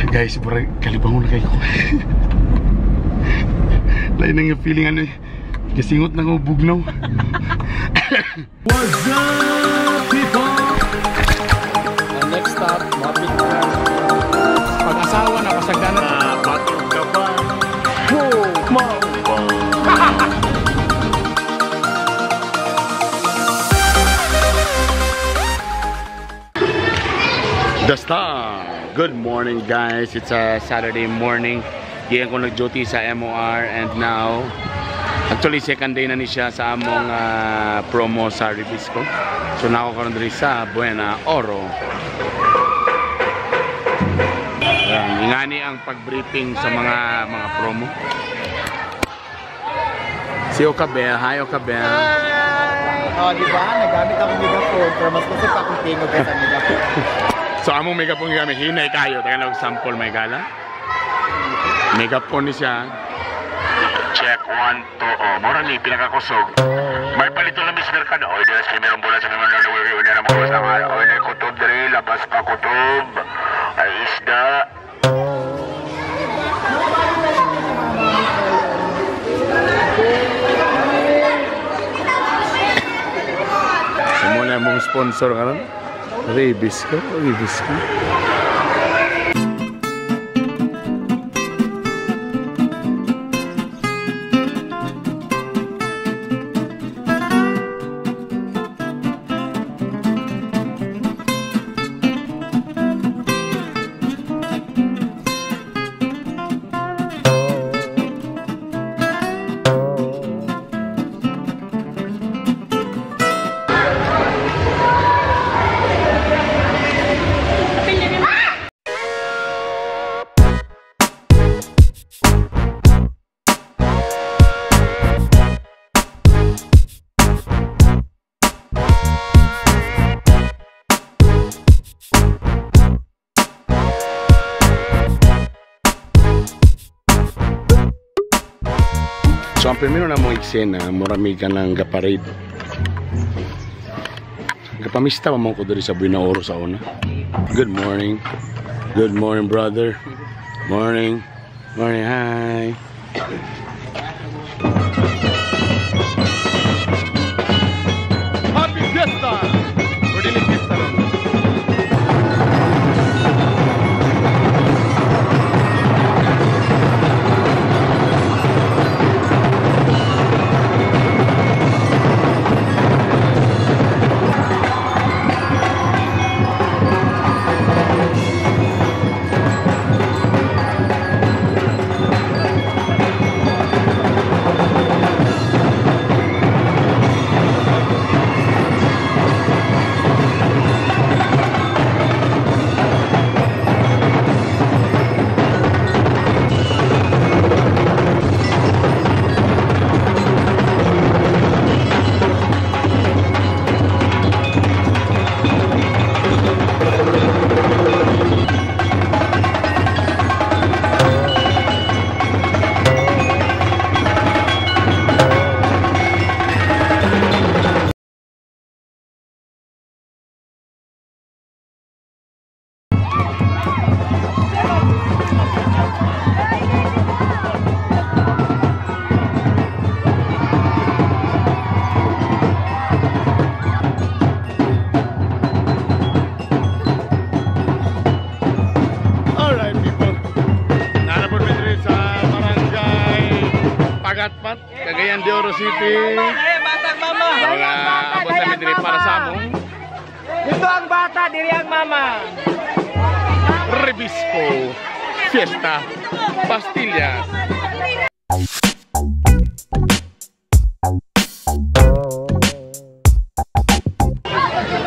Guys, murag kalibangon na kayo ko. Lain na nga feeling ano eh. Kasingot na ko bugnaw. What's up, people? Next stop, mapit na. Pag-asawa na, pasagdanan. Batog ka ba? Whoa, mao ba? The Star! Good morning, guys. It's a Saturday morning. Giyan ko nag-duty sa MOR and now, actually second day na ni siya sa among promo sa Rebisco. So nako karon diri sa Buena Oro. Ayan, ingani ang pag-briefing sa mga promo. Si Okabel, hi Okabel. Hi! Oh, di ba? Nagamit ako megaphone pero mas kusog pa akong tingog kaysa megaphone. So among megaphone gamit hinay kayo, taga lang sample may gala. Megaphone ni siya. Check 1 2 oh, mura ni pinakakusog. May palito lang Miss Mercado. Oy, dira sa merong bola sa mga nanawi na na mga sa mga. Oy, na kutob diri, labas pa kutob. Ay isda. So muna mong sponsor karon. Rebisco, Rebisco. So ang primero na mong eksena, murami ka ng gaparade. Gapamista pa mo ko diri sa Buena Oro sa una. Good morning. Good morning, brother. Morning. Morning, hi. Happy Fiesta! Or dili fiesta ron. Alright, people. Nanapod mi diri sa Barangay Pagatpat, Cagayan de Oro City. Batang mama! Mga abot sa mi diri para sa among Dito ang bata, diri ang mama! Rebisco Fiesta Pastillas.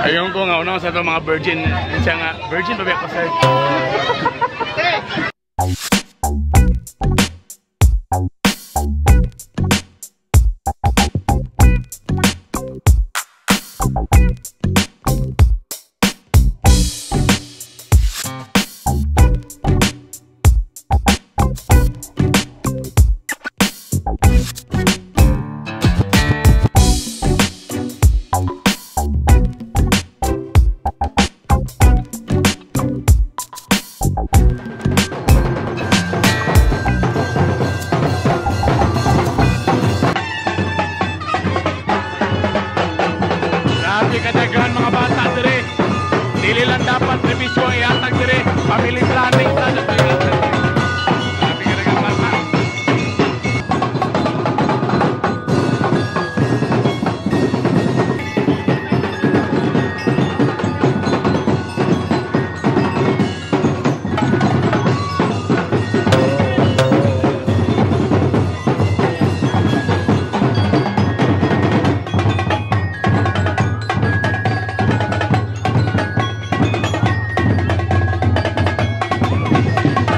Ayun ko nga una sa itong mga virgin. Siya nga, virgin pa ba ako, sir? po ang ihatag diri. Family planning sa Grabe ka na bata.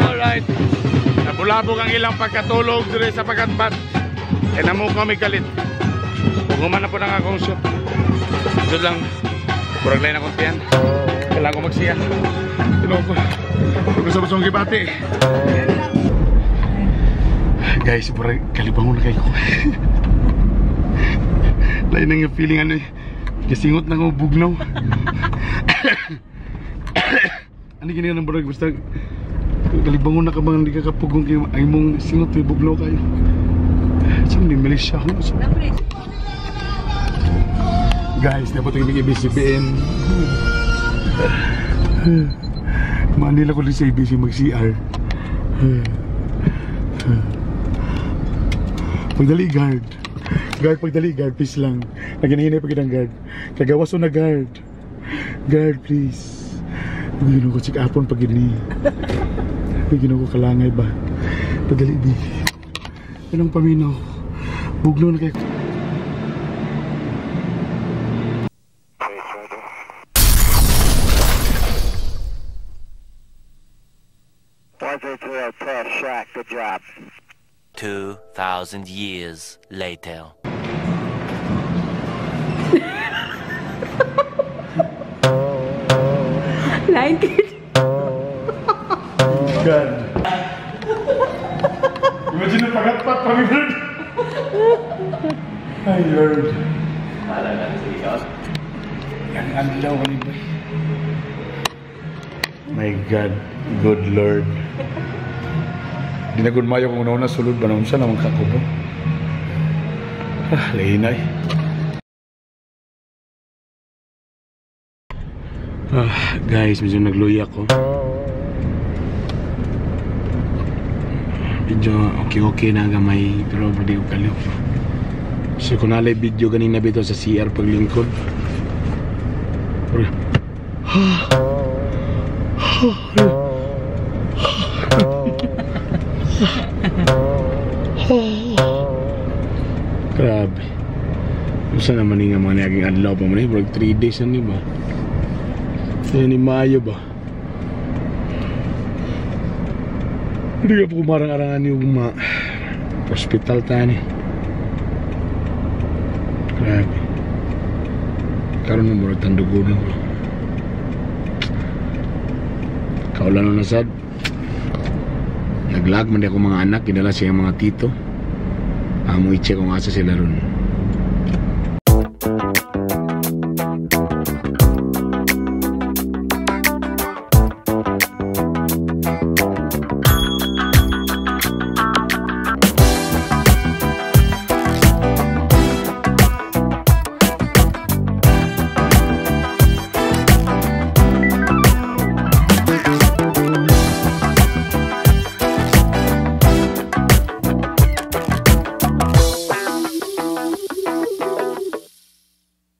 Alright. Nabulabog ang ilang pagkatulog diri sa pagatbat. E namo kami kalit. Human na po ng akong shop. Ito lang. Murag lain akong tiyan. Kailangan ko magsiya. Tulog ko. Gusto ko sa gibati. Guys, murag kalibangon na kayo ko. Lain ang feeling ano eh. Kasingot na ko bugnaw. Ano gini ng murag basta kalibangon na ka bang hindi ka kapugong kayo ay mong singot may bugnaw kayo. Saan ni Malaysia ako? Guys, dapat yung ABCBN. Manila ko din sa ABC mag-CR. Pagdali guard. Guard, pagdali guard, please lang. Naginahinay pag guard. Kagawas na guard. Guard, please. Bigyan ko check apon pag gini. Bigyan ko kalangay ba. Pagdali di. Anong paminaw? Bugno na kayo. Good job. 2,000 years later. Like it. God. Imagine na pagatpat pa ni Lord. Ay, Lord. Yan ang adlaw ka ni boy. My God, good Lord. Di na good mayo kung una sulod ba naman siya naman kakubo. Ah, lahinay. Ah, guys, medyo nagluya ko. Medyo okay-okay na gamay pero di ko kalihok. So kung nalay video ganina bito sa CR paglingkod. Pero, grabe. Usa naman nga mga naging adlaw pa man eh. 3 days na ni ba? Yan ni Mayo ba? Hindi ka po kumarang-arangan yung mga hospital tayo ni. Grabe. Karon mo murag tandugunan ko. Kaulan na sad. Naglag man di ako mga anak, kinala siya mga tito. Amo i-check kung asa sila ron.